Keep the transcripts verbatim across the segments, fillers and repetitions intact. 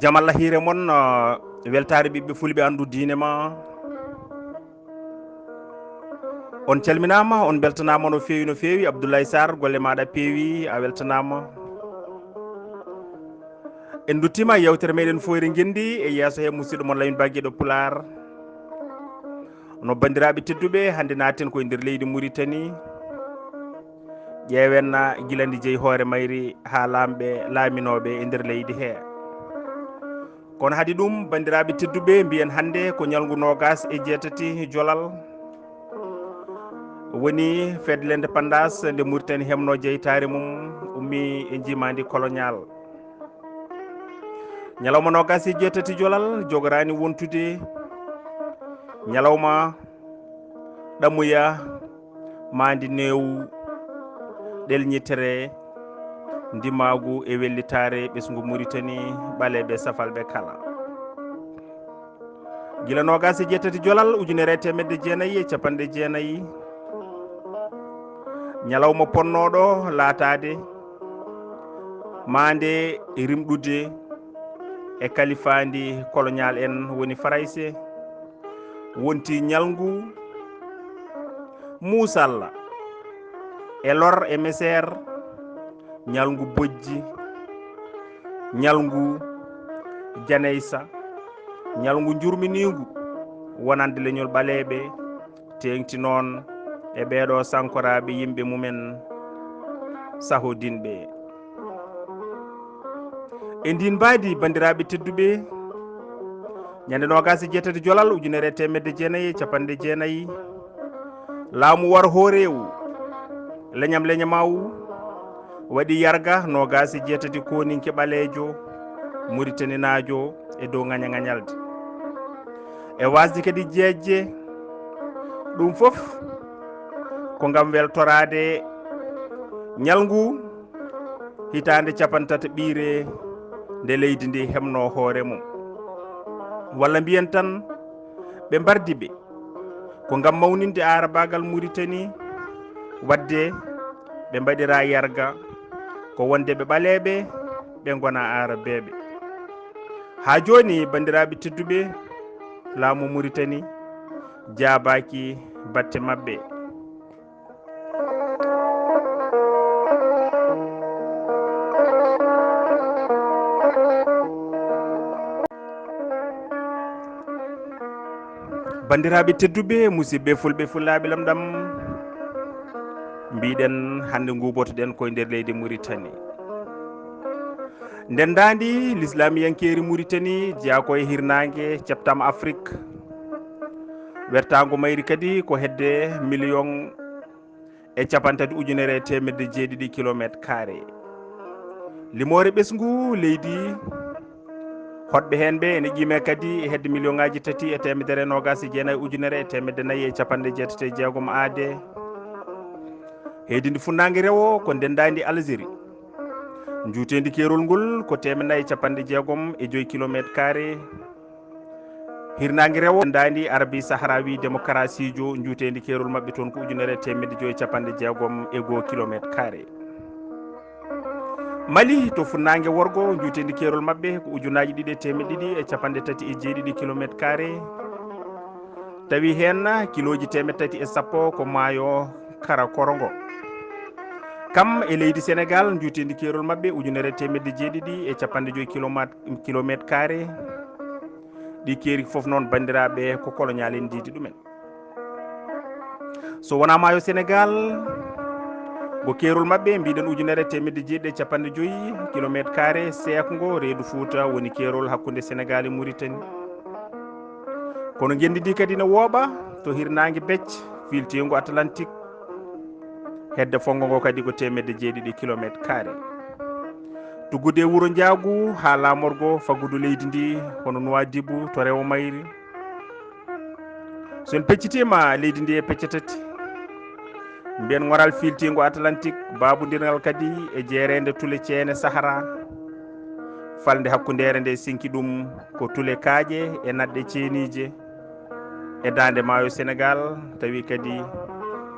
Jam Allah hiire mon, uh, weltaare ɓiɓɓe fulɓe, anndu diine ma. On calminaama, on mbeltanaama no feewi, no feewi. Abdoulaye Sarr, golle maaɗa peewi, a weltanaama. En nduttiima e yewtere meɗen Fooyre Ngenndi e yeeso he musidɗo mon Lamin Ba, giɗo Pulaar. No banndiraaɓe tedduɓe, hannde naaten ko e nder leydi Muritani. Ƴeewen gila ndi jeyi hoore mayri haa laamɓe laaminooɓe e nder leydi he. Kono hade ɗum, banndiraaɓe tedduɓe, mbiyen hannde ko ñalngu noogas e jeetati Jolal. Woni fête de l'indépendance nde Muritani heɓno jeytaare mum, ummi e njiimaandi colonial. Ñalawma noogas e jeetati Jolal jogoraani wontude ñalawma ɗamuya, maandi neewu, ɗelñitere, ndimaagu e wellitaare ɓesngu Muritani, ɓaleeɓe safalɓe kala. Gila noogas e jeetati Jolal ujunere e teemedde jeenayi e capanɗe jeenayi, ñalawma ponnooɗo laataade maande rimɗude e kalifaandi colonial en woni Farayse, wonti ñalngu muusalla e lor e meseer, ñalngu bojji, ñalngu janeysa, ñalngu njurminiingu wonande leñol ɓaleeɓe, teeŋti noon e ɓeeɗo sankoraaɓe yimɓe mumen sahodinɓe. E ndiin mbaadi, banndiraaɓe tedduɓe, ñande noogas e jeetati Jolal ujunere e teemedde jeenayi e capanɗe jeenayi, laamu war hooreewu, leñam leñamaawu, waɗi yarga noogas e jeetati kooninke ɓaleejo Muritaninaajo e dow ŋaña-ŋañalde. E waasde kadi jeejje, ɗum fof ko ngam weltoraade ñalngu hitaande capantati ɓiire nde leydi ndi heɓno hoore mum. Walla mbiyen tan, ɓe mbardi ɓe ko ngam mawninde aarabaagal Muritani, waɗde ɓe mbaɗira yarga ko wonde ɓe ɓaleeɓe, ɓe ngona aarabeeɓe. Haa jooni, banndiraaɓe tedduɓe, laamu Muritani jaabaaki batte maɓɓe. Banndiraaɓe tedduɓe, musidɓe fulɓe, fullaaɓe lamɗam, mbiɗen hannde nguubotoɗen koye nder leydi Muritani. Ndenndaandi lislaamiyankeeri Muritani jeyaa ko e hirnaange, caɓtaama Afrik. Wertaango mayri kadi ko hedde miliyoŋ e capantati ujunere e teemedde jeeɗiɗi kilomeetre carré. Limoore ɓesngu leydi, hoɗɓe heen ɓe ene qiimee kadi e hedde miliyoŋaaji tati e teemedere noogas e jeenayi ujunere e teemedde nayi e capanɗe jeetati e jeegom A D. Heedindi funnaange rewo ko ndenndaandi Algérie. Njuuteendi keerol ngol ko teemedde nayi e capanɗe jeegom e joyi kilomeetre carré. Hirnaange rewo ndaandi Arabi Sahrawi Demokarasiijo, njuuteendi keerol maɓɓe toon ko ujunere e teemedde joyi e capanɗe jeegom e goo kilomeetre carré. Mali to funnaange worgo, njuuteendi keerol maɓɓe ko ujunaaji ɗiɗi e teemedde ɗiɗi e capanɗe tati e jeeɗiɗi kilomeetre carré. Tawi heen kilooji teemedde tati e sappo ko maayo Kara Korongo. Kam e leydi Senegaal, njuuteendi keerol maɓɓe ujunere e teemedde jeeɗiɗi e capanɗe joyi kilomat-, kilomeetre carré. Ɗi keeri fof noon, banndiraaɓe, ko koloñaal en ndiidi ɗumen. So wonaa maayo Senegaal, ko keerol maɓɓe, mbiɗen ujunere e teemedde jeeɗiɗi e capanɗe joyi kilomeetre carré seekngo reedu Fuuta, woni keerol hakkunde Senegaal e Muritani. Kono ngenndi ndi kadi ne wooɓa to hirnaange becce, fiiltiingo Atlantique. Hedde fonngo ngo kadi ko teemedde jeeɗiɗi kilomeetre carré. Tuggude e wuro Njaagu haa laamorgo faggudu leydi ndi, hono Nouadhibou to rewo mayri. So en peccitiima leydi ndi e pecce tati, mbiyen ŋoral fiiltiingo Atlantique, baabundirngal kadi e jeereende tule ceene Sahara, falnde hakkundeere nde sinki ɗum ko tule kaaƴe e naɗɗe ceeniije e daande maayo Senegaal, tawi kadi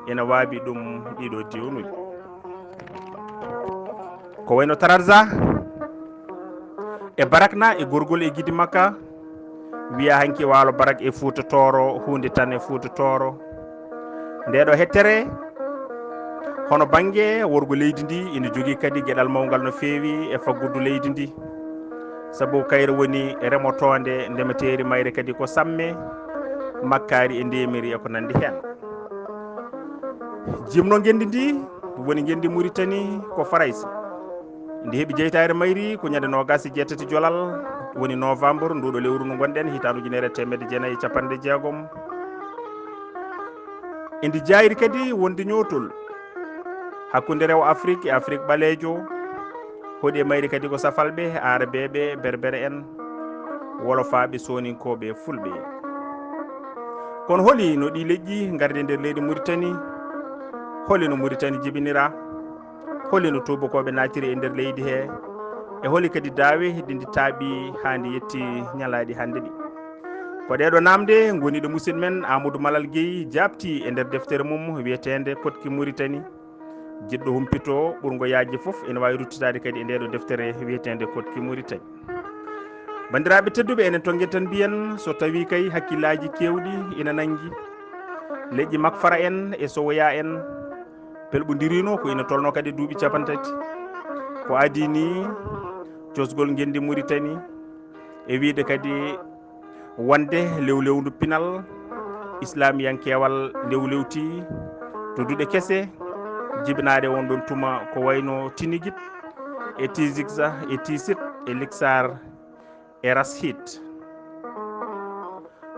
ina waabi ɗum ɗiɗo diwnuji. Ko wayno Trarza, E Barakna e Gorgol e Gidi Makka, wiya hanki Waalo Barak e Fuuta Tooro, huunde tan e Fuuta Tooro. Nde ɗo hettere, hono bannge worgo leydi ndi, ina jogii kadi geɗal mawngal no feewi e faggudu leydi ndi. Sabu kayre woni remotoonde ndemeteeri mayre kadi ko samme, makkaari e ndeemiri e ko nanndi heen. Jimno ngenndi ndi woni ngenndi Muritani ko Farayse. Ndi heɓi jeytaare mayri ko ñande noogaas e jeetati jolal, woni novembre, nduɗo lewru ndu ngonɗen, hitaande ujunere e teemedde jeenayi e capanɗe jeegom. Endi jaayri kadi wonde ñootol hakkunde rewo Afrik e Afrik ɓaleejo. Hoɗi e mayri kadi ko safalɓe, aarabeeɓe, berbere en, wolofaaɓe, sooninkooɓe, fulɓe. Kono holi no ɗi leƴƴi ngardi e nder leydi Muritani? Holi no Muritani jibinira? Holi no tuubakooɓe naatiri e nder leydi he? E holi kadi daawe ɗi ndi taaɓi haa ndi yetti ñalaaɗi hannde ɗi? Ko ɗeeɗo naamnde ngoni ɗo musidɗo men Amadou Malal Guèye jaabti e nder deftere mum wiyeteende Koɗki Muritani. Jiɗɗo humpito ɓurngo yaajde fof ene waawi ruttitaade kadi e ndeeɗo deftere wiyeteende Koɗki Muritani. Banndiraaɓe tedduɓe, enen tonngel tan mbiyen, so tawii kay hakkillaaji keewɗi ina nanngi, leƴƴi Makfara en e Sowoya en pelɓondiriino ko ina tolnoo kadi duuɓi cappanɗe tati. Ko adii nii cosgol ngenndi Muritani, e wiyde kadi wonde lewlewndu pinal islamiyankeewal lewlewti to duɗe kese, jibinaaɗe on ɗon tuma ko wayno Tinigit e Tizigza e Tisit e Liksar e Rashid.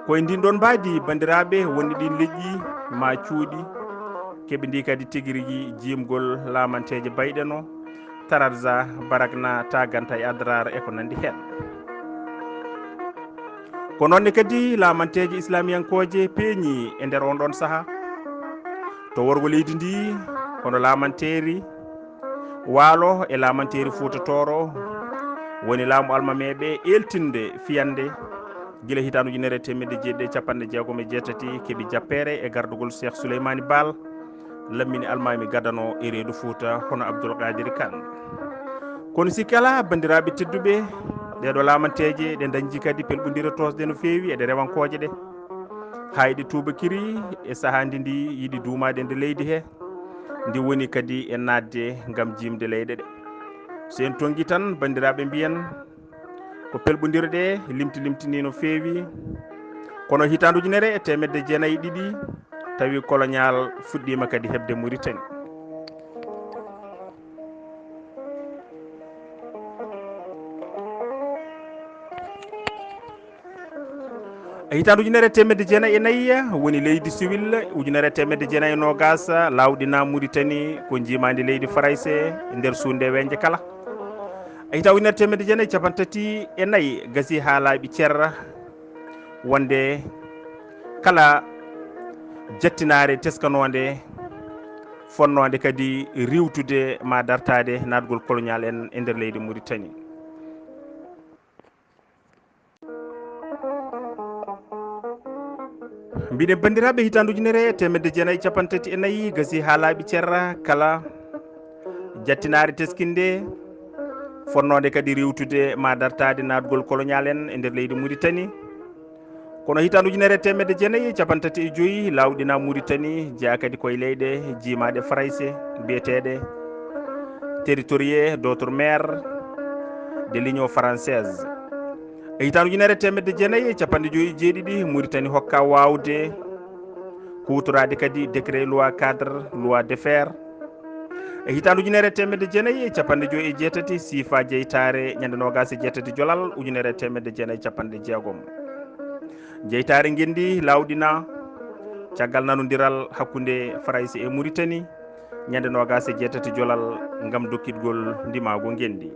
Ko e ndin ɗon mbaadi, banndiraaɓe, wonde ɗin leƴƴi maa cuuɗi keɓe ndi kadi tigi rigi jiimgol laamanteeje bayɗe no Taradza, Barakna, Taganta e Adrar e ko nanndi heen. Ko noon ne kadi laamanteeje islamiyankooje peeñi e nder on ɗon saha to worgo leydi ndi, kono laamanteeri Waalo e laamanteeri Fuuta Tooro woni laamu almameeɓe eeltinde fiyande gila hitaande ujunere e teemedde jeeɗiɗi e capanɗe jeegom e jeetati, keɓi jappeere e gardugol Cheikh Souleymane Baal, lammini almaami gadano e reedu Fuuta hono Abdoul Kadiri Kan. Kono sikki alaa, banndiraaɓe tedduɓe, ɗeeɗo laamanteeje ɗe dañji kadi pelɓondire toosde no feewi e ɗe rewankooje ɗe. Haa eɗe tuubakiri e sahaandi ndi yiɗi duumaade e nder leydi he, ndi woni kadi e naatde ngam jiimde leyɗe ɗe. So en tonngi tan, banndiraaɓe mbiyen ko pelɓondire ɗe limti limtinii no feewi. Kono hitaande ujunere e teemedde jeenayi e ɗiɗi, tawi koloñaal fuɗɗiima kadi heɓde Muritani. E hitaande ujunere e teemedde jeenayi e nayi, woni leydi siwil, ujunere e teemedde jeenayi e noogaas, laawɗina Muritani ko njiimaandi leydi Farayse e nder suuɗnde weñje kala. E hitaande ujunere e teemedde jeenayi e capanɗe tati e nayi, gasi haa laaɓi cer wonde kala jattinaare teskanoonde, fonnoonde kadi riiwtude maa dartaade naatgol koloñaal en e nder leydi Muritani. Mbiɗen banndiraaɓe, hitaande ujunere e teemedde jeenayi e capanɗe tati e nayi gasi haa laaɓi cer kala jattinaare teskinde, fonnoonde kadi riiwtude maa dartaade naatgol koloñaal en e nder leydi Muritani. Kono hitaande ujunere e teemedde jeenayi e capanɗe tati e joyi, laawɗina Muritani, jeyaa kadi ko e leyɗe jiimaaɗe Farayse, biyeteeɗe territoriaux d'outre-mer de l'Union française. E hitaande ujunere e teemedde jeenayi e capanɗe joyi e jeeɗiɗi, Muritani hokka waawde huutoraade kadi décret loi cadre, loi Defferre. E hitaande ujunere e teemedde jeenayi e capanɗe joyi e jeetati, siifa jeytaare ñande noogaas e jeetati jolal ujunere e teemedde jeenayi e capanɗe jeegom. Jeytaare ngenndi laawɗina caggal nanondiral hakkunde Farayse e Muritani ñande noogaas e jeetati jolal ngam dokkitgol ndimaagu ngenndi.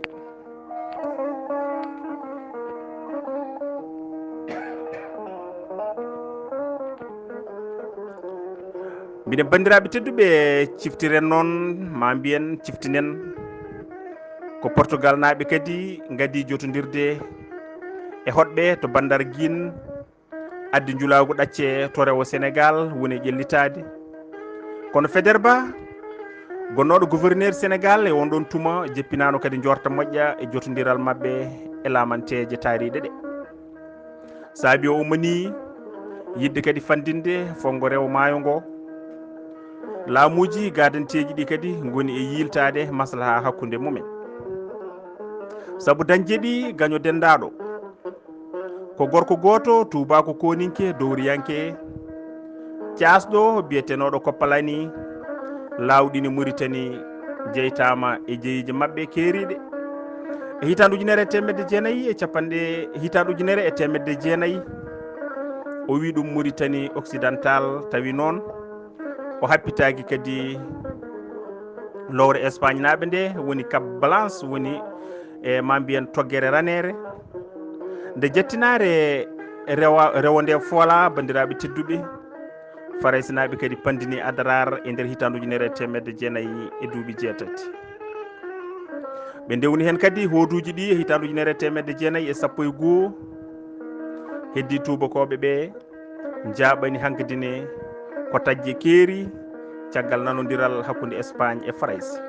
Mbiɗen banndiraaɓe tedduɓe, ciftiren noon, maa mbiyen ciftinen ko Portugal naaɓe kadi ngadii jotondirde e hoɗɓe to Bandar Guine, addi njulaagu ɗacce to rewo Senegaal woni e ƴellitaade. Kono Faidherbe, gonnooɗo gouverneur Senegaal e on ɗon tuma, jeppinaano kadi njoorta moƴƴa e jotondiral maɓɓe e laamanteeje taariiɗe ɗe. Saabi o ummanii yiɗde kadi fanndinde fonngo rewo maayo ngo. Laamuuji gaadanteeji ɗi kadi ngoni e yiiltaade maslaha hakkunde mumen. Sabu dañde ɗi gaño denndaaɗo. Ko gorko gooto, tuubaako kooninke, dowriyanke, caasɗo biyetenooɗo Koppalani, laawɗini Muritani jeytaama e jeyiiji maɓɓe keeriiɗe. E hitaande ujunere e teemedde jeenayi e capanɗe, hitaande ujunere e teemedde jeenayi, o wi ɗum Muritani Occidental, tawi noon o happitaaki kadi lowre Espagnaaɓe nde woni Cap Blanche, woni e ma mbiyen toggere raneere. Nde jettinaare rewa, rewo nde foola, banndiraaɓe tedduɓe, Faraysinaaɓe kadi panndini Adaraar e nder hitaande ujunere e teemedde jeenayi e duuɓi jeetati. Ɓe ndewni heen kadi hooduuji ɗi e hitaande ujunere e teemedde jeenayi e sappo e goo. Heddii tuubakooɓe ɓe njaaɓani hankadi ne ko taƴde keeri caggal nanondiral hakkunde Espagne e Farayse.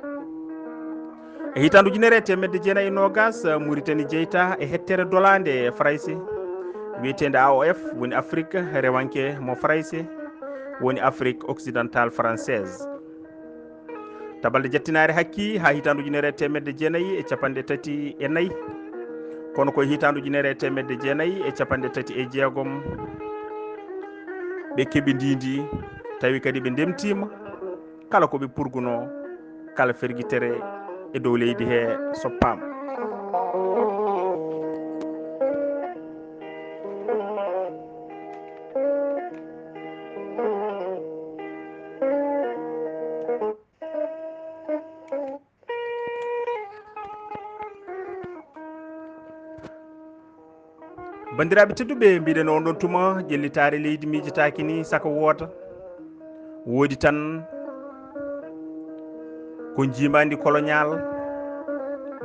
E hitaande ujunere e teemedde jeenayi e noogas, Muritani jeyta e hettere dolaande e Farayse, wiyeteende A O F, woni Afrik rewanke mo Farayse, woni Afrique occidentale française. Tabalde jattinaare hakkii haa hitaande ujunere e teemedde jeenayi e capanɗe tati e nayi. Kono ko e hitaande ujunere e teemedde jeenayi e capanɗe tati e jeegom ɓe keɓi ndii ndi, tawi kadi ɓe ndemtiima. Kala ko ɓe purgunoo, kala fergitere e dow leydi he soppaama. Banndiraaɓe tedduɓe, mbiɗen on ɗon tuma, ƴellitaare leydi miijetaaki ni saka woota. Woodi tan ko njiimaandi colonial,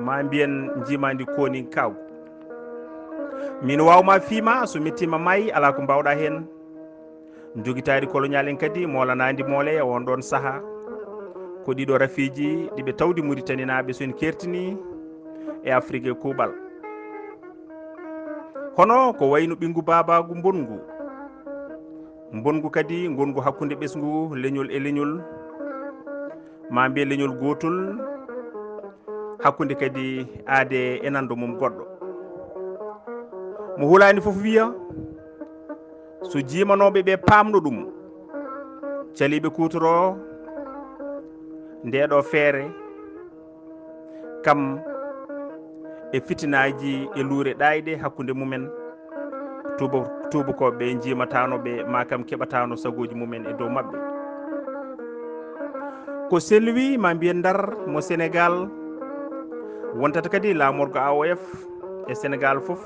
ma mbiyen njiimaandi kooninkaagu. Min waaw ma fiima, so mettiima maayi, alaa ko mbaawɗaa heen. Njogitaari colonial en kadi moolanaandi moole e on ɗon sahaa. Ko ɗiɗo rafiiji ɗi ɓe tawdi Muritaninaaɓe so en keertini e Afrik e kuuɓal. Hono ko wayno ɓinngu baabaagu mbonngu. Mbonngu kadi ngonngu hakkunde ɓesngu leñol e leñol. Ma mbiye leñol gootol. Hakkunde kadi aade e nanndo mum goɗɗo. Mo hulaani fof wiya, so jiimanooɓe ɓe paamno ɗum, caliiɓe kuutoroo ndeeɗo feere, kam e fitinaaji e luure ɗaayɗe hakkunde mumen, tuuba-, tuubakooɓe ɓe njiimataano ɓe, ma kam keɓataano sagooji mumen e dow maɓɓe. Ko Saint-Louis, ma mbiyen Ndar, mo Senegaal, wontata kadi laamorgo A O F e Senegaal fof,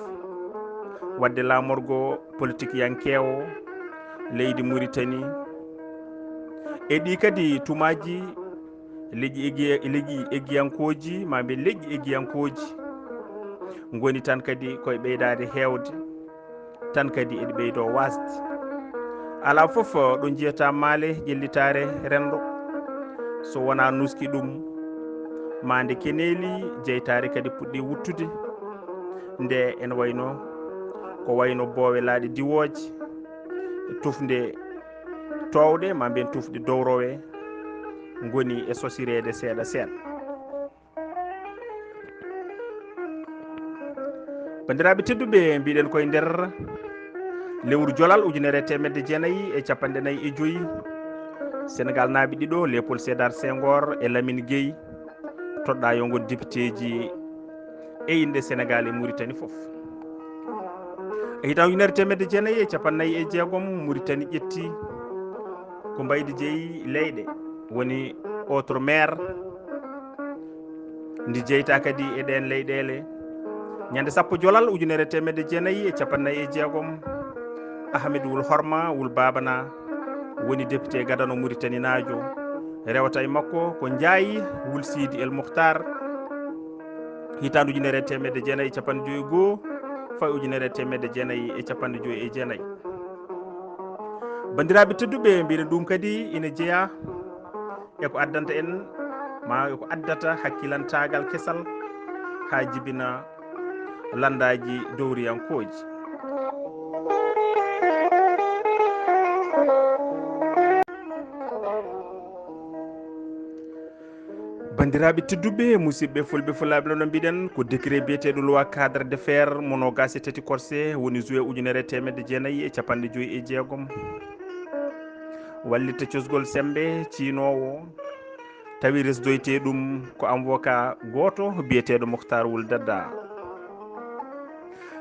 waɗde laamorgo politikiyankeewo leydi Muritani. E ɗi kadi tumaaji, leƴƴi eggi-, leƴƴi eggiyankooji, ma mbiyen leƴƴi eggiyankooji, ngoni tan kadi koye ɓeydaade heewde, tan kadi eɗi ɓeydoo waasde. Alaa fof ɗo njiyata maale ƴellitaare renndo, so wonaa nuski ɗum, ma nde keneeli jeytaare kadi puɗɗi wuttude, nde ene wayno, ko wayno boowe laaɗe diwooje, tufnde toowɗe, ma mbiyen tufɗe dowrowe, ngoni e sosireede seeɗa seeɗa. Banndiraaɓe tedduɓe, mbiɗen koye nder lewru jolal ujunere e teemedde jeenayi e capanɗe nayi e joyi. Senegaal naaɓe ɗiɗo, Léopold Sédar Senghor e Lamine Guèye, toɗɗaa yo ngon depiteeji e innde Senegaal e Muritani fof. E hitaande ujunere teemedde jeenayi e capanɗe nayi e jeegom, Muritani ƴetti ko mbaydi jeyi leyɗe, woni outre-mer, ndi jeyta kadi e ɗeen leyɗeele. Ñande sappo jolal ujunere teemedde jeenayi e capanɗe nayi e jeegom, Ahmed Wul Horma Wul Babana woni député gadano Muritaninaajo. Rewata e makko ko Njaayi Wul Siidi El Mukhtar. Hitaande ujunere teemedde jeenayi e capanɗe joyi e goo, fayi ujunere teemedde jeenayi e capanɗe joyi e jeenayi. Banndiraaɓe tedduɓe, mbiɗen ɗum kadi ina jeyaa e ko addanta en, ma e ko addata hakkilantaagal kesal haa jibina lanndaaji dowriyankooji. Banndiraaɓe tedduɓe, musidɓe fulɓe fulaaɓe, no mbiɗen, ko décret biyeteeɗo loi cadre de fer mo noogaas e tati corse woni juillet ujunere e teemedde jeenayi e capanɗe joyi e jeegom. Wallitta cosgol semmbe ciynoowo, tawi resdoytee ɗum ko avocat gooto biyeteeɗo Moctar Wul Dadda.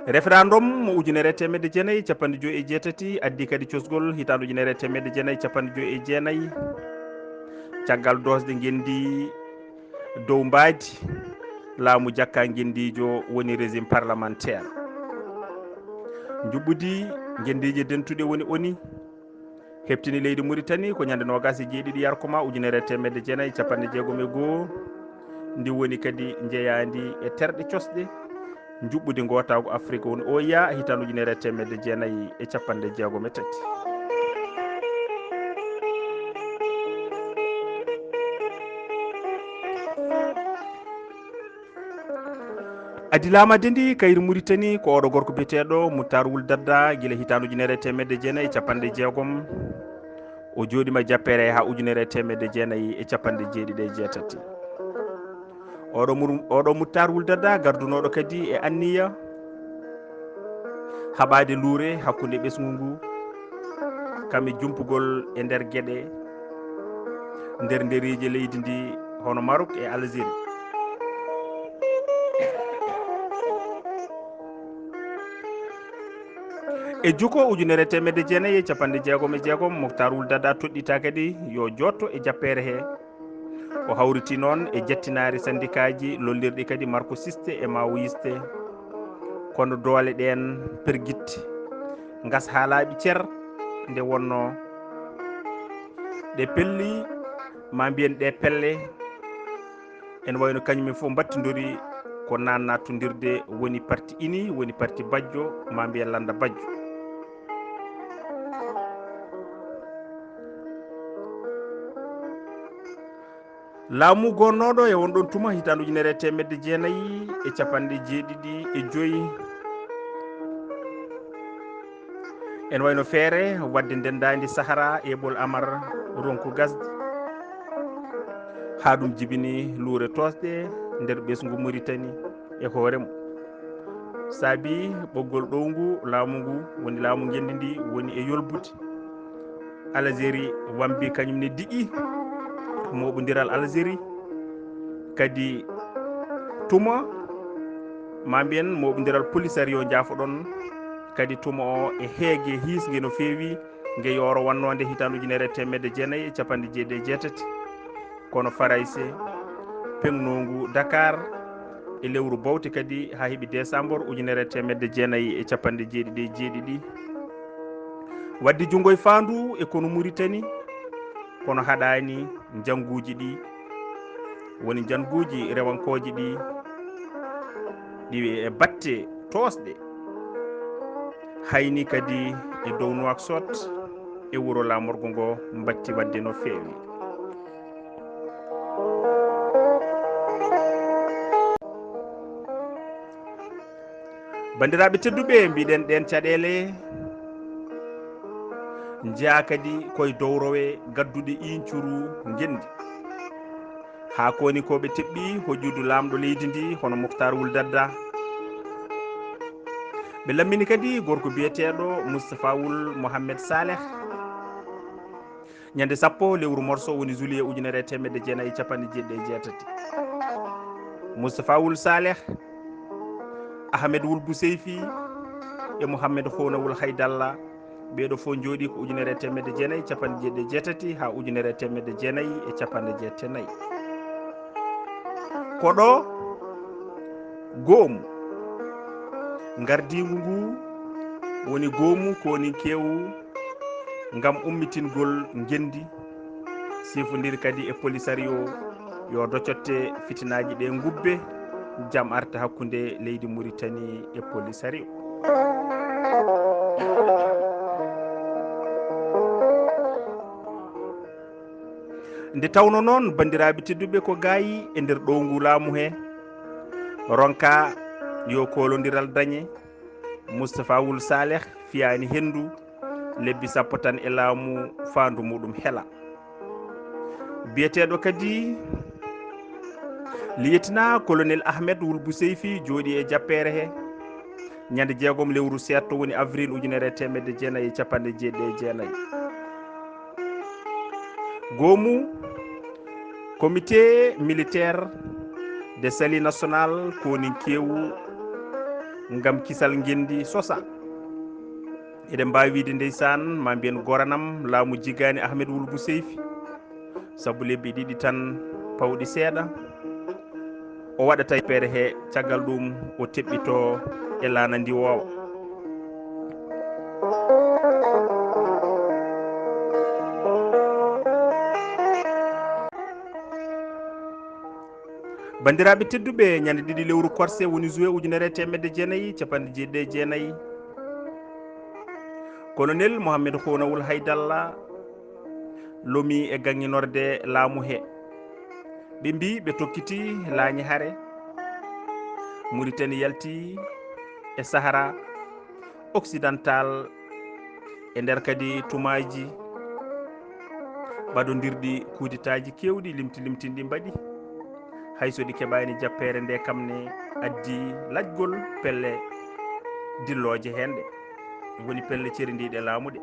Référendum mo ujunere e teemedde jeenayi e capanɗe joyi e jeetati addi kadi cosgol hitaande ujunere e teemedde jeenayi e capanɗe joyi e jeenayi. Caggal doosde ngenndi dow mbaadi, laamu jakka ngenndiijo woni régime parlementaire. Njuɓɓudi ngenndiije dentuɗe woni ONU. Heɓtini leydi Muritani ko ñande noogaas e jeeɗiɗi yarkoma ujunere e teemedde jeenayi e capanɗe jeegom e goo. Ndi woni kadi njeyaandi e terɗe cosɗe njuɓɓudi ngootaagu Afrik woni OUA hitaande ujunere e teemedde jeenayi e capanɗe jeegom e tati. Addi laamaade ndi kayri Muritani ko oɗo gorko biyeteeɗo Muttar Wul Dadda gila hitaande ujunere e teemedde jeenayi e capanɗe jeegom. O jooɗima jappeere haa ujunere e teemedde jeenayi e capanɗe jeeɗiɗi e jeetati. Oɗo mur-, oɗo Muttar Wul Dadda gardunooɗo kadi e anniya haɓaade luure hakkunde ɓesngu ngu, kam e jumpugol e nder geɗe nder ndereeji leydi ndi hono Maroc e Algérie. E juko ujunere e teemedde jeenayi e capanɗe jeegom e jeegom, Moctar Wul Dadda toɗɗita kadi yo jotto e jappeere he. O hawriti noon e jattinaari sandikaaji lollirɗi kadi markosiste e mawoyiste. Kono doole ɗeen pergitti, ngas haa laaɓi cer nde wonnoo. Ɗe pelli, maa mbiyen ɗe pelle, ene wayno kañum en fof mbattindori ko naan nattondirde woni parti ini, woni parti bajjo, maa mbiyen lannda bajjo. Laamu gonnooɗo e on ɗon tuma hitaande ujunere e teemedde jeenayi e capanɗe jeeɗiɗi e joyi. Ene wayno feere waɗde ndenndaandi Sahara eɓol Amar ronku gasde. Haa ɗum jibini luure toosɗe nder ɓesngu Muritani e hoore mum. Saabi ɓoggol ɗowngu laamu ngu, woni laamu ngenndi ndi, woni e yolbude. Algérie wambi kañum ne diƴƴi mooɓondiral Algérie. Kadi tuma, maa mbiyen mooɓondiral Polisario, njaafoɗon, kadi tuma o e heege hiisnge no feewi, nge yooro wannoonde hitaande ujunere e teemedde jeenayi e capanɗe jeeɗiɗi e jeetati. Kono Farayse peŋnoongu Dakar e lewru bowte kadi haa heɓi desambor ujunere e teemedde jeenayi e capanɗe jeeɗiɗi e jeeɗiɗi. Waddi junngo e faandu e konu Muritani, kono haɗaani njannguuji ɗi, woni njannguuji rewankooji ɗi, ɗi e batte toosɗe, hayni kadi e dow Nouakchott e wuro laamorgo ngo mbatti waɗde no feewi. Banndiraaɓe tedduɓe, mbiɗen ɗeen caɗeele njeyaa kadi koye dowrowe gadduɗe iincuru ngenndi. Haa koni ko ɓe teɓɓi hojjudu laamɗo leydi ndi hono Moctar Wul Dadda. Ɓe lammini kadi gorko biyeteeɗo Moustapha Wul Mohamed Saleh. Ñande sappo lewru morso woni juillet ujunere e teemedde jeenayi e capanɗe jeeɗiɗi e jeetati. Moustapha Wul Saleh, Ahmed Wul Bouseyfi e Mohamed Houna Wul Haydalla, ɓeeɗo fof njooɗi ko ujunere e teemedde jeenayi e capanɗe jeeɗiɗi e jeetati haa ujunere e teemedde jeenayi e capanɗe jeetati e nayi. Ko ɗo goomu ngardiingu ngu woni goomu kooninkeewu ngam ummitingol ngenndi, sifondiri kadi e Polisario, yo docotte fitinaaji ɗe ngubbe, jam arta hakkunde leydi Muritani e Polisario. Nde tawno noon, banndiraaɓe tedduɓe, ko gaayi e nder ɗowngu laamu he, ronka Yo koolondiral dañe, Moustapha Wul Saleh fiyaani henndu, lebbi sappo tan e laamu faandu muɗum hela. Biyeteeɗo kadi Liyetina Colonel Ahmed Wul Buseyfi jooɗii e jappeere he ñande jeegom lewru seeɗto woni avril ujunere e teemedde jeenayi e capanɗe jeeɗiɗi e jeenayi. Goomu Comité militaire de salut national koninkeewu ngam kisal ngenndi sosa. Eɗen mbaawi wiide ndeysaan, ma mbiyen goranam laamu jigaani Ahmed Wul Buseyfi, sabu lebbi ɗiɗi tan pawɗi seeɗa, o waɗa tawi peere he, caggal ɗum o teɓɓito e laana ndiwoowa. Banndiraaɓe tedduɓe, ñande ɗiɗi lewru korse woni juwe ujunere e teemedde jeenayi capanɗe jeeɗiɗi e jeenayi, Colonel Mohamed Khonawul Haydalla lomi e gaŋŋinorde laamu he. Ɓe mbi ɓe tokkiti laañi hare. Muritani yalti e Sahara Occidental e nder kadi tumaaji ɓadondirɗi, kudetaaji keewɗi limti limtinɗi mbaɗi. Hay so ɗi keɓaani jappeere nde kam ne addi laƴgol pelle dillooje heen ɗe. Woni pelle cerindiiɗe laamu ɗe.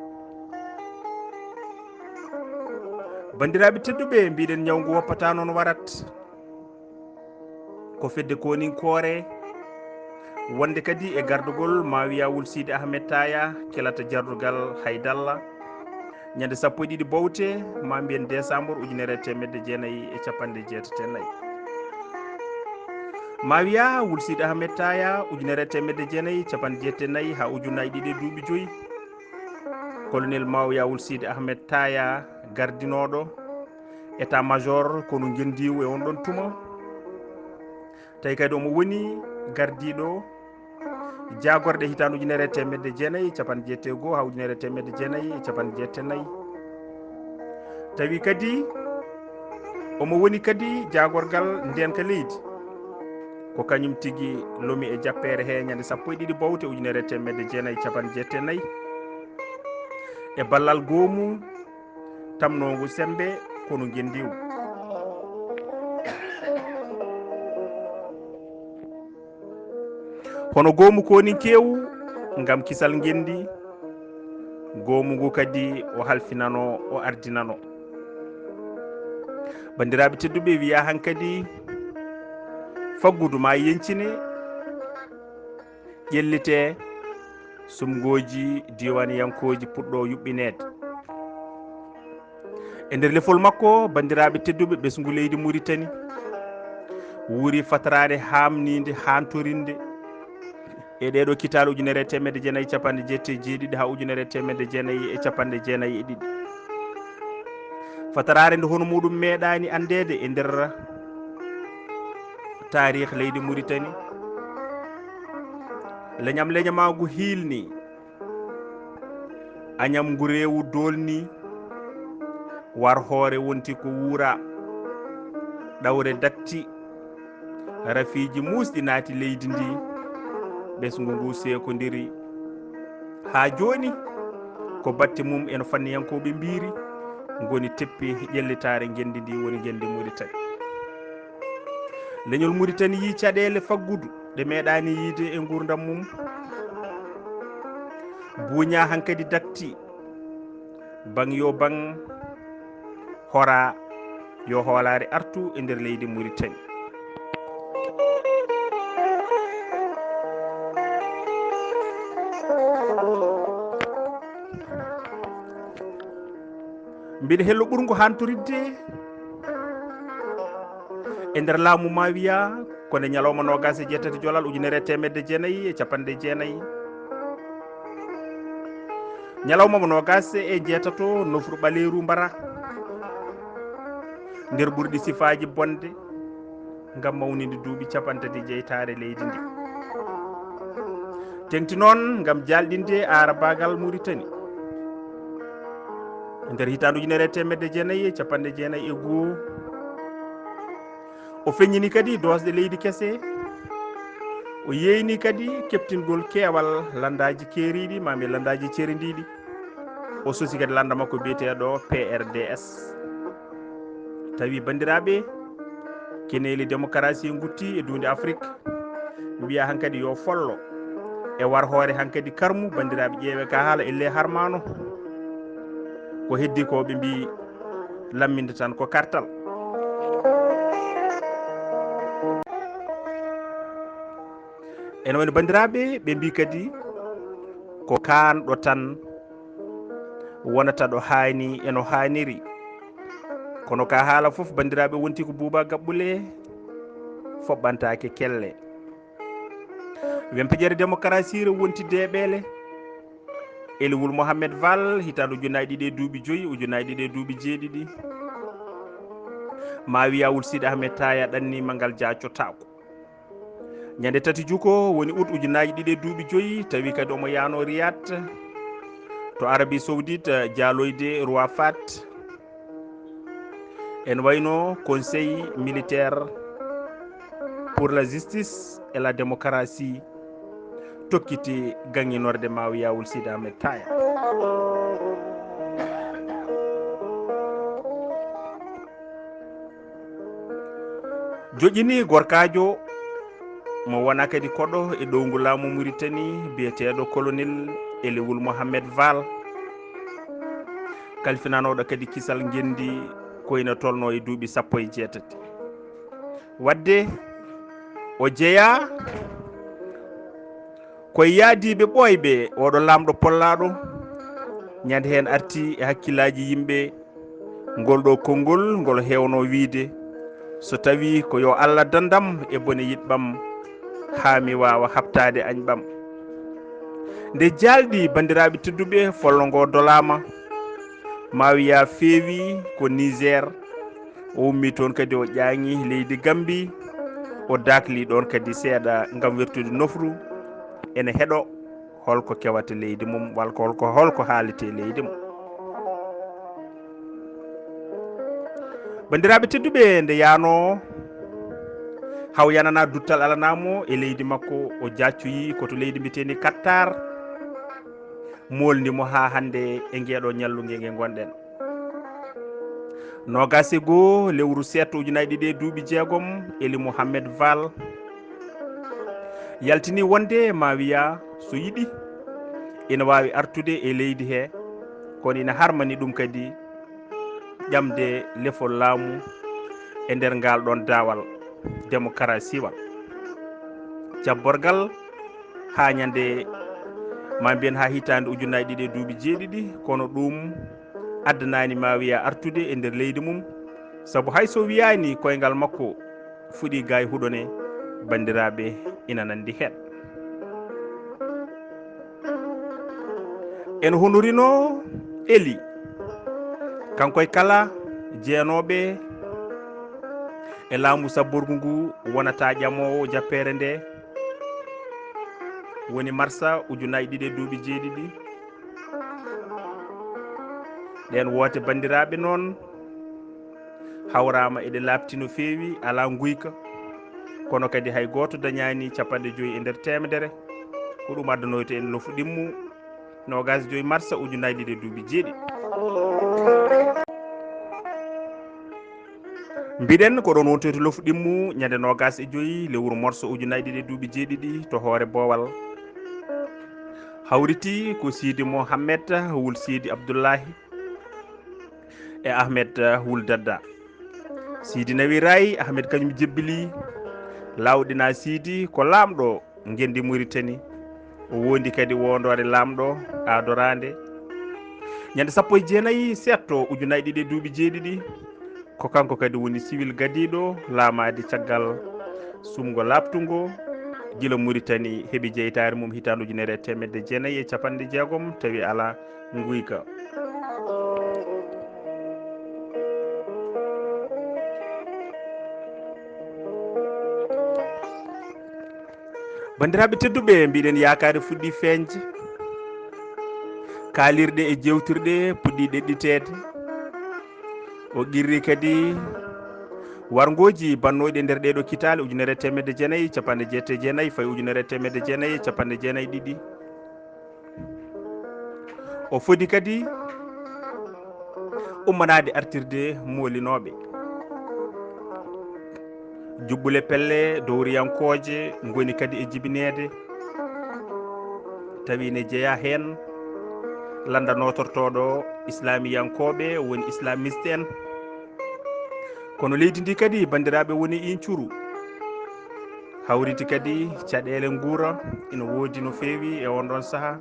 Banndiraaɓe tedduɓe, mbiɗen ñaw ngu woppataa noon warat. Ko fedde koninkoore wonde kadi e gardugol Mawiya Wul Sidi Ahmed Taya kelata jardugal Haydalla. Ñande sappo e ɗiɗi bowte, ma mbiyen décembre ujunere e teemedde jeenayi e capanɗe jeetati e nayi. Mawiya Wul Sidi Ahmed Taya ujunere e teemedde jeenayi capanɗe jeetati e nayi haa ujunnaji ɗiɗi e duuɓi joyi. Colonel Mawiya Wul Sidi Ahmed Taya gardinooɗo état major konu ngenndiiwu e on ɗon tuma. Tawi kadi omo woni gardiiɗo jaagorɗe hitaande ujunere e teemedde jeenayi e capanɗe jeetati e goo haa ujunere e teemedde jeenayi e capanɗe jeetati e nayi. Tawi kadi omo woni kadi jaagorgal ndeenka leydi. Ko kañum tigi lomi e jappeere he ñande sappo e ɗiɗi bowte ujunere e teemedde jeenayi e capanɗe jeetati e nayi. E ballal goomu tamnoongu semmbe konu ngenndiiwu. Hono goomu koninkeewu ngam kisal ngenndi, goomu ngu kadi o halfinano, o ardinano. Banndiraaɓe tedduɓe, wiya hankadi faggudu ma yencine, ƴellite sumngooji diiwaaniyankooji puɗɗo yuɓɓineede. E nder lefol makko, banndiraaɓe tedduɓe, ɓesngu leydi Muritani wuuri fataraade haamniinde, haantoriinde e ɗeeɗo kitaale ujunere e teemedde jeenayi e capanɗe jeetati e jeeɗiɗi haa ujunere e teemedde jeenayi e capanɗe jeenayi e ɗiɗi. Fataraare nde hono muɗum meeɗaani anndeede e nder taarih leydi Muritani. Leñam leñamaagu hiilni, añam ngu reewu doolni, war hoore wonti ko wuura. Ɗawre dakti, rafiiji muusɗi naati leydi ndi, ɓesngu ngu seekondiri. Haa jooni, ko batte mum en fanniyankooɓe mbiiri, ngoni teppi ƴellitaare ngenndi ndi woni ngenndi Muritani. Leñol Muritani yii caɗeele faggudu ɗe meeɗaani yiide e nguurndam mum. Buuña hankadi dakti, baŋ yo baŋ hora, yo hoolaare artu e nder leydi Muritani. Mbiɗa hello ɓurngu hantoridde e nder laamu Mawiya, ko nde ñalawma noogaas e jeetati Jolal ujunere e teemedde jeenayi e capanɗe jeenayi. Ñalawma mo noogaas e jeetato nofru ɓaleeru Mbara, nder ɓurɗi sifaaji bonde, ngam mawninde duuɓi capanɗe tati jeytaare leydi ndi. Teŋti noon ngam jaalɗinde aarabaagal Muritani. E nder hitaande ujunere e teemedde jeenayi e capanɗe jeenayi e goo, o feññini kadi doosɗe leydi kese, O yeeyni kadi keɓtingol keewal lanndaaji keeriiɗi, maa mi lanndaaji cerendiiɗi. O sosi kadi lannda makko biyeteeɗo P R D S. Tawi, banndiraaɓe, keneeli demokarasi nguttii e duunde Afrik. Mbiya hankadi yo follo e war hoore hankadi karmu, banndiraaɓe, ƴeewe ka haala elle harmaano. Ko heddi ko, ɓe mbi, lamminde tan ko kartal. Ene wayno, banndiraaɓe, ɓe mbi kadi ko kaanɗo tan wonata ɗo haani e no haaniri. Kono ka haala fof, banndiraaɓe, wonti ko buuba gaɓɓule, foɓɓantaake kelle. Wempeƴere demokarasiire wonti deeɓeele. Eli Wul Mohamed Val, hitaande ujunaaji ɗiɗi e duuɓi joyi, ujunaaji ɗiɗi e duuɓi jeeɗiɗi. Maawiya Wul Siidi Ahmed Taaya ɗanniima ngal jaacotaako. Ñande tati juko woni ut ujunaaji ɗiɗi e duuɓi joyi, tawi kadi omo yaano Riyad to Arabie Saoudite, jaaloyde Roi Fahd. En wayno Conseil militaire pour la justice et la démocratie tokkiti gaŋŋinorde Maawiya Wul Siidi Ahmed Taaya. Joƴƴini gorkaajo mo wona kadi koɗo e ɗowngu laamu Muritani, biyeteeɗo Colonel Eli Wul Mohamed Val, kalfinanooɗo kadi kisal ngenndi ko ina tolnoo e duuɓi sappo e jeetati. Waɗde o jeyaa ko e yaadiiɓe ɓooyɓe oɗo laamɗo pollaaɗo, ñande heen arti e hakkillaaji yimɓe. Ngol ɗo konngol ngol heewno wiyde, so tawii ko yo Allah dandam e bone yiɗɓam, haa mi waawa haɓtaade añɓam. Nde jaalɗi, banndiraaɓe tedduɓe, follo ngo dolaama. Maawiya feewi ko Niger, o ummii toon kadi o ƴaaŋi leydi Gambi, o daakli ɗoon kadi seeɗa ngam wertude nofru, ene heɗo holko kewata leydi mum, walla ko holko, holko haalete leydi mum. Banndiraaɓe tedduɓe, nde yaano haw yanana duttal alanaamo e leydi makko, o jaccoyi ko to leydi mbiyeteeni Qatar, molndi mo haa hannde e ngeeɗo ñallunge nge ngonɗen. Noogaas e goo lewru seeɗto ujunaaji ɗiɗi e duuɓi jeegom, Eli Mohamed Val yaltini wonde Maawiya so yiɗi ina waawi artude e leydi he, kono ina harmani ɗum kadi ƴamde lefol laamu e nder ngal ɗon daawal demokarasiwal. Jabborgal haa ñande, ma mbiyen haa hitaande ujunaaji ɗiɗi e duuɓi jeeɗiɗi, kono ɗum addanaani Maawiya artude e nder leydi mum, sabu hay so wiyaani koyngal makko fuɗi gaay huɗone, banndiraaɓe, ina nanndi heen. En honorino Eli, kanko e kala jeenooɓe e laamu sabborgu ngu wonata ƴamoowo jappeere nde, woni marsa ujunaaji ɗiɗi e duuɓi jeeɗiɗi. Ɗeen woote, banndiraaɓe, noon hawraama eɗe laaɓti no feewi, alaa nguyka, kono kadi hay gooto dañaani capanɗe joyi e nder teemedere. Ko ɗum addanoyto en lofu ɗimmu noogaas e joyi marsa ujunaaji ɗiɗi e duuɓi jeeɗiɗi. Mbiɗen ko ɗoon wontoyta lofu ɗimmu ñande noogaas e joyi lewru morso ujunaaji ɗiɗi e duuɓi jeeɗiɗi to Hoore Boowal. Hawriti ko Siidi Mohammed Wul Siidi Abdullahi e Ahmed Wul Dadda. Siidi nawi raay, Ahmed kañum jebbili laawɗina Siidi ko laamɗo ngenndi Muritani. O wondi kadi wondoore laamɗo aadoraande. Ñande sappo e jeenayi seeɗto ujunaaji ɗiɗi e duuɓi jeeɗiɗi, ko kanko kadi woni siwil gadiiɗo laamaade caggal sumngo laaɓtungo, gila Muritani heɓi jeytaare mum hitaande ujunere e teemedde jeenayi e capanɗe jeegom, tawi alaa nguyka. Banndiraaɓe tedduɓe, mbiɗen yaakaare fuɗɗi feeñde, kaalirɗe e jeewtirɗe puɗɗi ɗeɗɗiteede. O qirri kadi Warngooji bannooɗi e nder ɗeeɗo kitaale ujunere e teemedde jeenayi e capanɗe jeetati e jeenayi fayi ujunere e teemedde jeenayi e capanɗe jeenayi e ɗiɗi. O fodi kadi ummanaade artirde moolinooɓe. Juɓɓule pelle dowriyankooje ngoni kadi e jibineede, tawi ne jeyaa heen lannda nootortooɗo islaamiyankooɓe, woni islamiste en. Kono leydi ndi kadi, banndiraaɓe, woni incuru. Hawriti kadi caɗeele nguura ina woodi no feewi e on ɗon sahaa.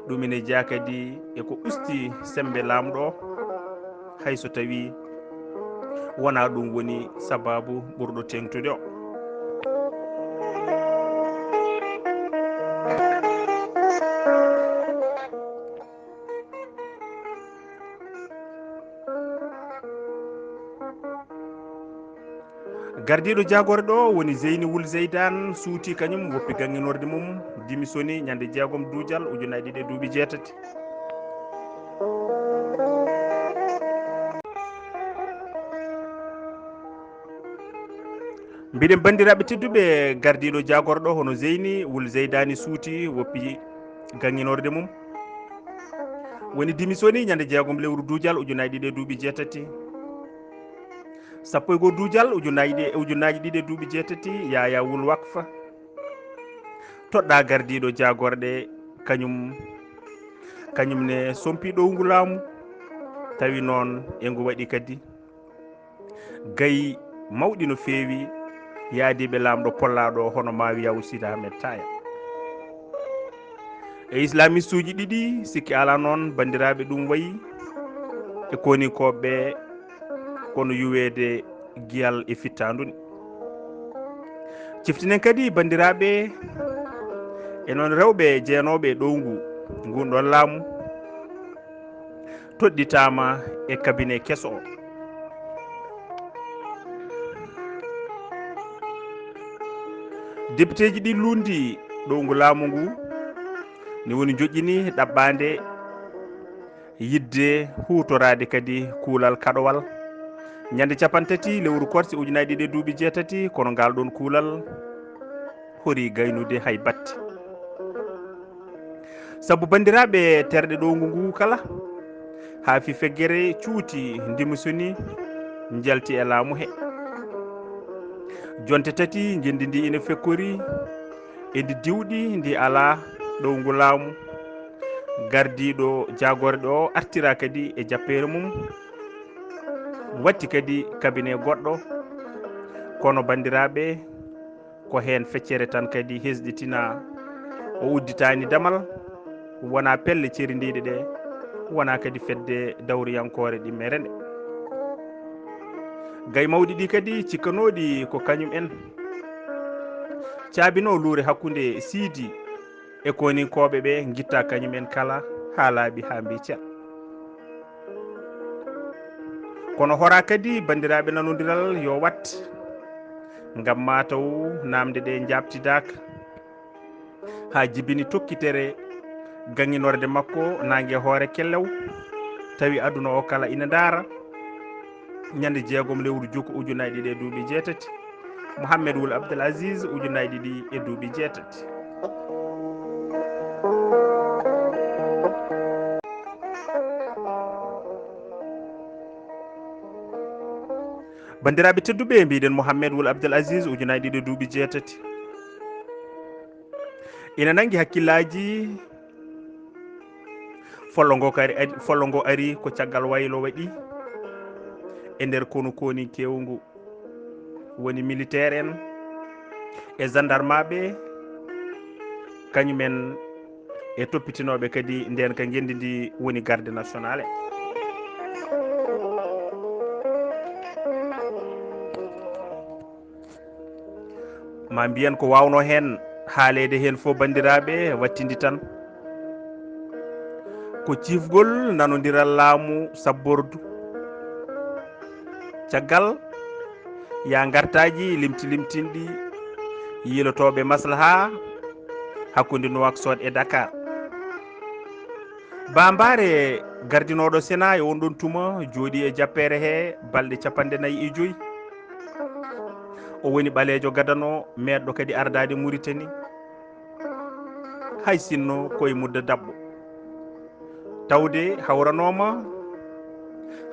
Ɗum ina jeyaa kadi e ko usti semmbe laamɗo o, hay so tawii wonaa ɗum woni sabaabu ɓurɗo teeŋtude o. Gardiiɗo jaagoore ɗo woni Zeyni wul Zeydan, suuti kañum, woppi gaŋŋinordi mum, dimisoni ñande jeegom duujal ujunaaji ɗiɗi e duuɓi jeetati. Mbiɗen, banndiraaɓe tedduɓe, gardiiɗo jaagoore ɗo hono Zeyni wul Zeydaani suuti, woppi gaŋŋinordi mum, woni dimisoni ñande jeegom lewru duujal ujunaaji ɗiɗi e duuɓi jeetati. Sappo e goo duujal ujunaaji ɗi-, ujunaaji ɗiɗi e duuɓi jeetati, Yaya wul Wakfa toɗɗaa gardiiɗo jaagoore ɗe, kañum, kañum ne sompi ɗowngu laamu, tawi noon e ngu waɗi kadi gayi mawɗi no feewi yaadiiɓe laamɗo pollaaɗo hono Maawiya wul Sidi Ahmed Taaya. E islamistuuji ɗiɗi, sikki alaa noon, banndiraaɓe, ɗum wayi e konikooɓe kono yuweede giyal e fittaandu ni. Ciftinen kadi, banndiraaɓe, e noon rewɓe jeenooɓe e ɗowngu ngun ɗon laamu toɗɗitaama e kabine keso o. Depiteeji ɗi luundi ɗowngu laamu ngu, ni woni joƴƴini ɗaɓɓaande yiɗde huutoraade kadi kuulal kaɗowal. Ñande capanɗe tati lewru korse ujunaaji ɗiɗi e duuɓi jeetati, kono ngal ɗon kuulal hori gaynude hay batte. Sabu banndiraaɓe, terɗe ɗowngu ngu kala, haa fi feggere cuuti, ndimusuni, njalti e laamu he. Jonte tati, ngenndi ndi ina fekkori, e ndi diwɗi, ndi alaa ɗowngu laamu. Gardiiɗo jaagoore ɗo artira kadi e jappeere mum, watti kadi kabine goɗɗo. Kono banndiraaɓe, ko heen feccere tan kadi hesɗitina. O udditaani damal, wonaa pelle cerindiiɗe ɗe, wonaa kadi fedde dawriyankoore ɗimmere nde. Gay mawɗi ɗi kadi cikkanooɗi ko kañum en caabinoo luure hakkunde Siidi e koninkooɓe ɓe ngitta kañum en kala haa laaɓi haa mbii cel. Kono hora kadi, banndiraaɓe, nanondiral yo wat, ngam maa taw naamnde ɗe njaabtidaaka, haa jibini tokkitere gaŋŋinorde makko naange hoore kellew, tawi aduna o kala ina ndaara. Ñande jeegom lewru juko ujunaaji ɗiɗi e duuɓi jeetati, Mohammed wul Abdel Aziz ujunaaji ɗiɗi e duuɓi jeetati. Banndiraaɓe tedduɓe, mbiɗen Mohammed wul Abdel Aziz ujunaaji ɗiɗi e duuɓi jeetati. Ina nangi hakkillaaji follo ngo kadi ari, follo ngo ari ko caggal waylo waɗi e nder konu koni kewngu. Woni militaire en e gendarme ɓe, kañum en e toppitinoɓe kadi nden ka ngenndi ndi woni garde nationale. Ma mbiyen ko wawno heen haaleede heen fof, banndiraaɓe, wattindi tan ko ciifgol nanondiral laamu sabbordu. Caggal ya ngartaaji limti limtinɗi yiilotooɓe maslaha hakkunde Nouakchott e Dakar. Bambaare gardinooɗo Sena e on ɗon tuma jooɗi e jappeere he balɗe capanɗe nayi e joyi. O woni ɓaleejo gadano meeɗɗo kadi ardaade Muritani. Hay sinno koye mudda daɓɓo. Tawde hawranooma,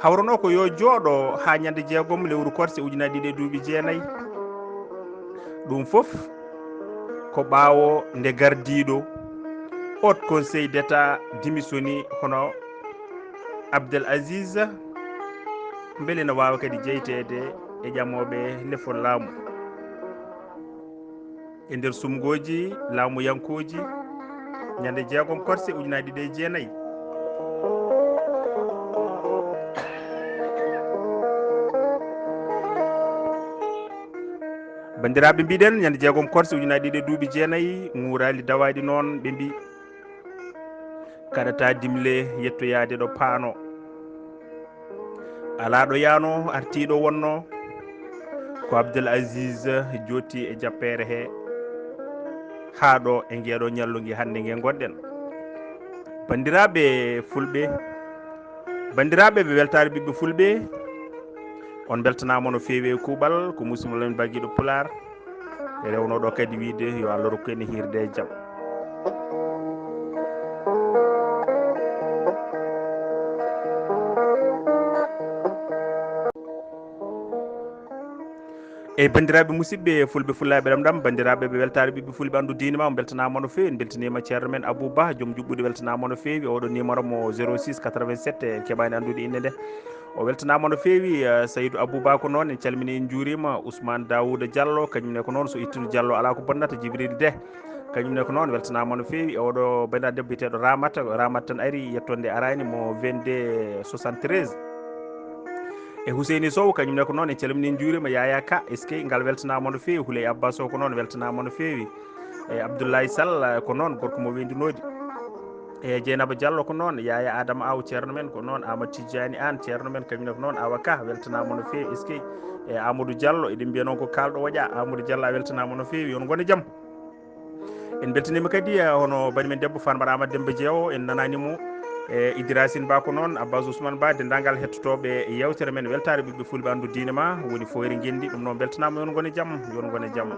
hawranoo ko yo jooɗo haa ñande jeegom lewru korse ujunaaji ɗiɗi e duuɓi jeenayi. Ɗum fof ko ɓaawo nde gardiiɗo Haut Conseil d'État démissionnii hono Abdel Aziz, mbele ene waawa kadi jeyteede e ƴamooɓe lefol laamu. E nder sumgooji laamuyankooji, ñande jeegom korse ujunaaji ɗiɗi e jeenayi. Banndiraaɓe, mbiɗen ñande jeegom korse ujunaaji ɗiɗi e duuɓi jeenayi, ŋuuraali dawaaɗi noon, ɓe mbi kaɗata dimle yettoyaade ɗo paano. Alaa ɗo yaano, artiiɗo wonno ko Abdel Aziz jooɗti e jappeere he haa ɗo e ngeeɗo ñallugi hannde nge ngonɗen. Banndiraaɓe fulɓe, banndiraaɓe ɓe weltaare ɓiɓɓe fulɓe, on mbeltanaama no feewi e kuuɓal, ko musidɗo mon Lamine Ba giɗo Pulaar. E rewno ɗo kadi wiide yo Allah rokku en hiirde e jam. Eyi, banndiraaɓe musidɓe fulɓe, fullaaɓe ɗam ɗam, banndiraaɓe ɓe weltaare ɓiɓɓe fulɓe anndu diine ma, on mbeltanaama no feewi. En mbeltaniima ceerno men Abou Ba, joom juɓɓude, weltanaama no feewi. Oɗo numéro mo zéro six quatre-vingt-sept, en keɓaani anndude innde nde. O weltanaama no feewi, eh, Saydou Abou Ba ko noon, en calminii, en njuuriima. Ousmane Daouda Diallo, kañum ne ko noon, so ittude Diallo alaa ko bonnata, Djibril Deh, kañum ne ko noon, weltanaama no feewi. E oɗo banndiraaɗo debbo biyeteeɗo Ramata, Ramata tan ari, yettoode nde araani mo vingt-deux soixante-treize. E Huseyni Sow, kañum ne ko noon, en calminii, en njuuriima. Yaya Ka, eskey, ngal weltanaama no feewi. Huley Abbas o ko noon, weltanaama no feewi. E Abdoulaye Sall, ko noon, gorko mo Weendu Noodi. E Jeynaba Diallo ko noon, Yaya Adama Aw, ceerno men ko noon, Amadou Tidiani Anne, ceerno men kañum ne ko noon, Awa Ka, weltanaama no feewi, eskey. E Amadou Diallo, eɗen mbiya noon ko kaalɗo woƴa. Amadou Diallo, a weltanaama no feewi, yo on ngon e jam. En mbeltaniima kadi, eh, hono bani men debbo Farmata Amadou Demba Jeewo, en nanaani mo. E Idrissine Ba ko noon, Abbas Ousmane Ba, denndaangal hettotooɓe yeewtere men weltaare ɓiɓɓe fulɓe anndu diine ma, woni Fooyre Ngenndi, ɗum noon mbeltanaama, yo on ngon e jam, yo on ngon e jam.